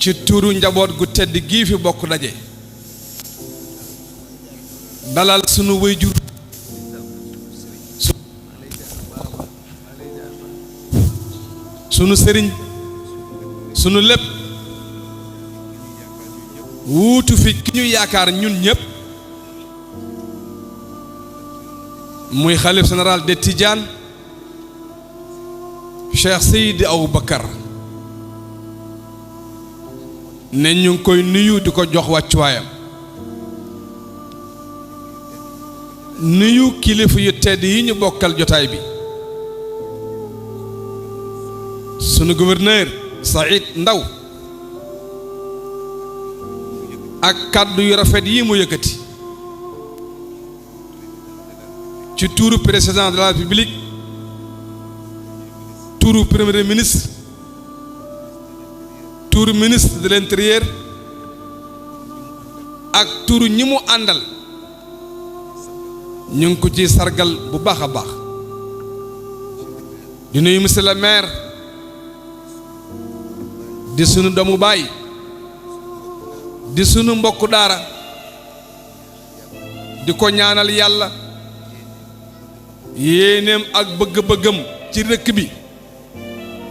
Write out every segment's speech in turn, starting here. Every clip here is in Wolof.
ci turu njaboot gu tedd gii fi bokk daje dalal sunu wayjur sunu sëriñ sunu lépp wuutu fi ki ñu yaakaar ñun ñëpp muy xalif général de Tidiane Cheikh Seydi Aboubacar ne ñu ngi koy nuyu di ko jox wàccuwaayam nuyu kilifa yu tedd yi ñu bokkal jotaay bi sunu gouverneur Saïd Ndaw ak kàddu yu rafet yi mu yëkkati ci tuuru président de la République tuuru premier ministre tuuru ministre de l'intérieur ak tuuru ñi mu àndal ñu ngi ko ci sargal bu baax a baax di nuyu monsieur le maire di sunu doomu baay di sunu mbokku daara di ko ñaanal yàlla yéeneem ak bëgg-bëggam ci dëkk bi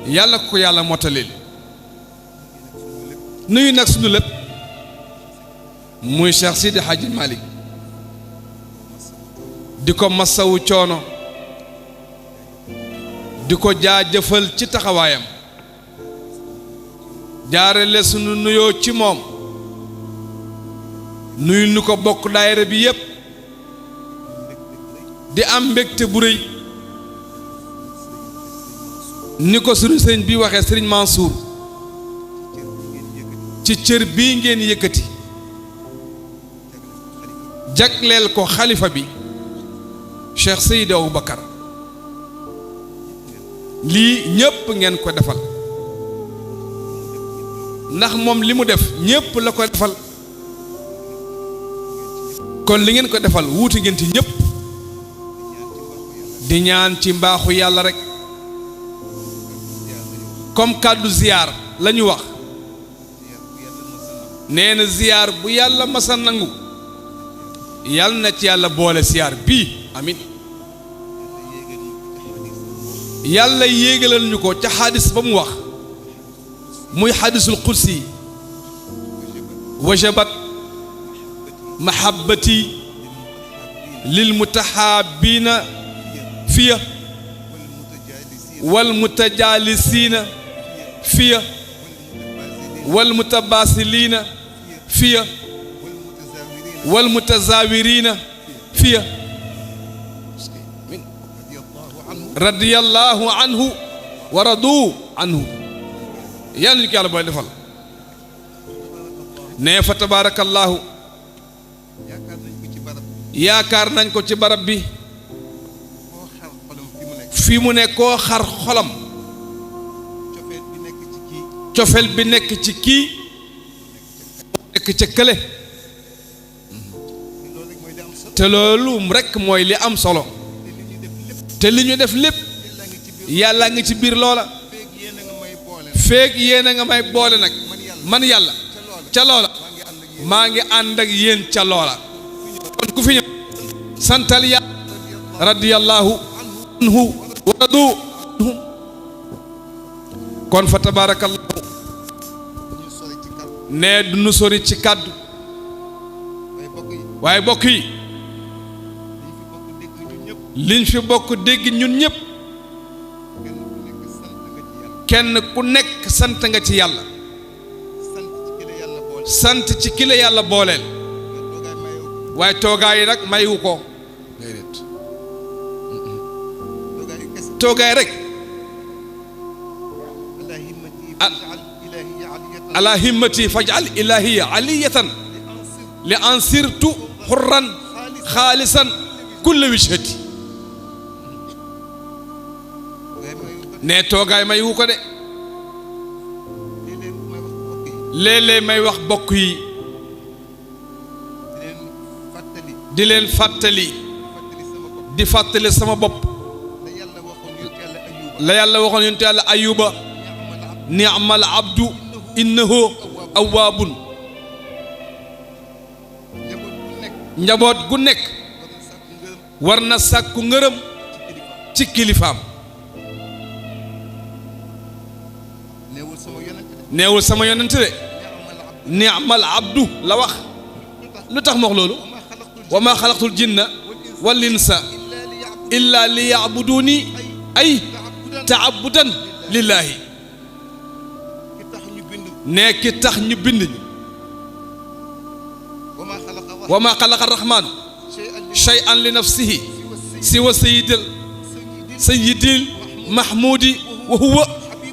yàlla ko yàlla mottalil nuyu nag sunu lépp muy Cheikh Sidi Hadji Malick di ko masawu coono di ko jaajëfal ci taxawaayam jaarale sunu nuyoo ci moom nuyu nu ko bokk daayira bi yépp di am mbégte bu rëy ni ko sunu sëriñ bi waxee sëriñ Mansour ci cër bii ngeen yëkkati jagleel ko xalifa bi Cheikh Seydi Aboubacar lii ñépp ngeen ko defal ndax moom li mu def ñépp la ko defal kon li ngeen ko defal wuuti ngeen ci ñépp di ñaan ci mbaaxu yàlla rek comme kàddu ziyaar la ñu wax nee na ziyaar bu yàlla masa nangu yàlla na ci yàlla boole ziyaar bii amin yàlla yéegalal ñu ko ca xadis ba mu wax muy xadisul qudsi wajabat mahabbati lil mutahaabina fiya wal mutajaalisiina fiya wal mutabaasilina fiya wal mutazaawiriina fiya radiyallahu anhu wa radu anhu yàlla ñu ko yàlla booy defal nee fa tabaarakallaahu yaakaar nañ ko ci barab bi fi mu ne koo xar xolam cofeel bi nekk ci kii nekk ca kële te loolu rekk mooy li am solo te li ñu def lépp yàlla ngi ci biir loola feeg yéen a nga may boole nag man yàlla ca loola maa ngi ànd ak yéen ca loola kon ku fi ñëw santal yàlla radiyallahu anhu wa radu anhu kon fa tabarakallahu ne du nu sori ci kàddu waaye bokk yi liñ fi bokk dégg ñun ñëpp kenn ku nekk sant nga ci yàlla sant ci ki la yàlla booleel waaye toogaay yi nag mayu ko déedéet toogaay rek ala himmati faj'al ilahiya aliyatan li ansirtu xurran xaalisan kulla wijhati ne toogaay may wu ko de léeg-léeg may wax bokk yi di leen fàttali di fàttali sama bopp la yàlla waxoon yonent yàlla ayuba ni'mal abdu innahu awwaabun njaboot gu nekk war na sàkku ngërëm ci kilifaam neewul sama yonent de ni'mal abdu la wax lu tax ma wax loolu wa ma xalaqtul jinna wal insa illa li ya'buduni ay ta'abbudan lillahi ne ki tax ñu bind ñu wa ma xalaqa arrahman shay'an li nafsihi siwa sayyidil mahmudi wa huwa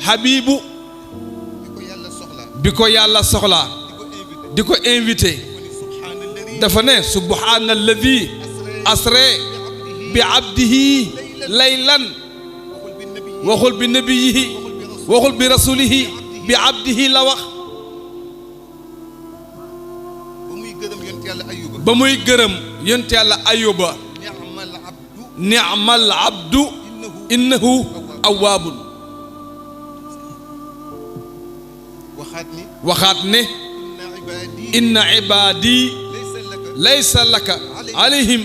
habibu bi ko yàlla soxlaa di ko invité dafa ne subhaana alladi asra bi abdihi laylan waxul bi nabiyihi waxul bi rasulihi bi abdihi la wax ba muy gërëm yonent yàlla ayuba ni'mal abdu innahu awwaabun waxaat ne inna ibaadi laysa laka alayhim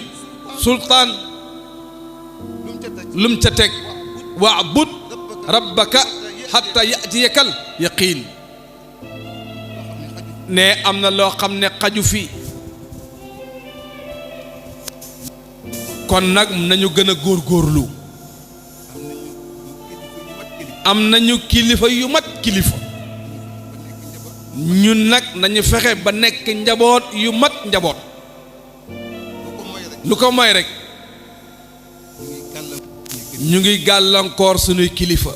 sultaan lum ca teg wa'bud rabbaka hatta ya'tiyakal yaqiin ne am na loo xam ne xaju fi kon nag nañu gën a góorgóorlu am nañu kilifa yu mat kilifa ñun nag nañu fexe ba nekk njaboot yu mat njaboot lu ko mooy rek ñu ngi gàllankoor sunuy kilifa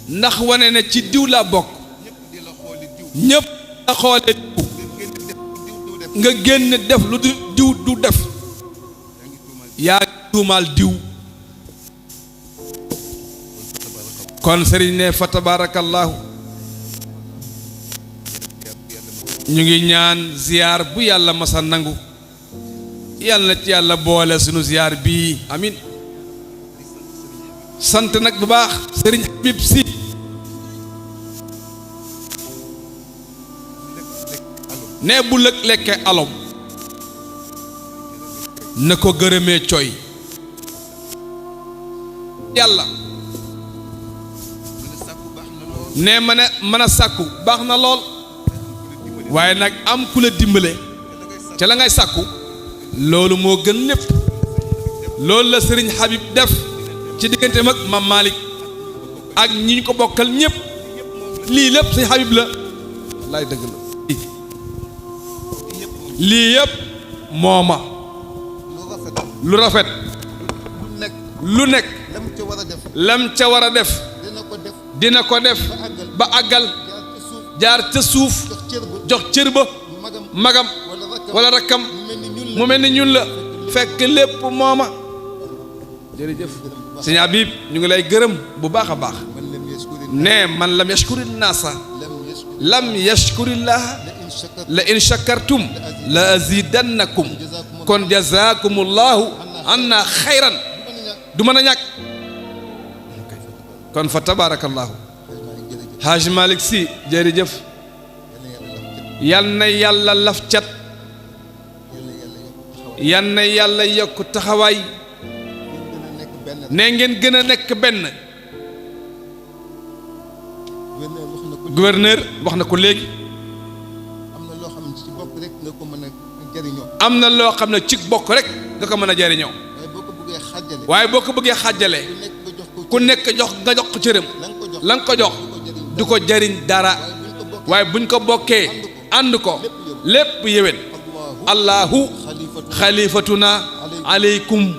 ndax wane ne ci diw laa bokk ñépp la xoole diw nga génn def lu diw du def yaa tuumaal diw kon sëriñ ne fa tabarakallahu ñu ngi ñaan ziyaar bu yàlla masa nangu yàlla na ci yàlla boole sunu ziyaar bii amin sant nag bu baax sëriñ Habib Sy ne bu lëg lekke alom na ko gërëmee coy yàlla ne mën a sàkku baax na lool waaye nag am ku la dimbale ca la ngay sàkku loolu moo gën lépp loolu la sëriñ Habib def ci diggante mag Mam Malick ak ñi ñu ko bokkal ñëpp lii lépp sëriñ Habib la wallaay dëgg la lii yëpp mooma lu rafet lu nekk lam ca war a def dina ko def ba àggal jaar ca suuf jox cër ba magam wala rakkam mu mel ni ñun la fekk lépp mooma jërëjëf sëñ Habib ñu ngi lay gërëm bu baax a baax ne man lam yashkuri naasa lam yashkurillah la in shakartum la azidannakum kon jazakumullahu anna xayran du mën a ñàkk kon fa tabarakallahu Haj Malick Sy jërëjëf yal na yàlla laf cat yal na yàlla yokk taxawaay ne ngeen gën a nekk benn gouverneur wax na ko léegi am na loo xam ne ci bokk rek nga ko mën a jariñoo waaye boo ko bëggee xàjjale ku nekk jox nga jox ko cëram la nga ko jox du ko jariñ dara waaye buñ ko bokkee ànd ko lépp yéwén allahu xalifatuna aleykum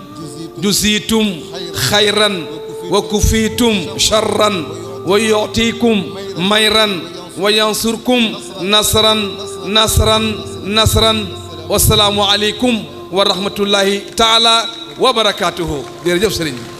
jusiitum xayran wa kufiitum sharran wa yu'tikum mayran wa yansurkum nasran wassalaamu aleykum wa rahmatullahi taala wa barakaatuhu jërëjëf sëriñ bi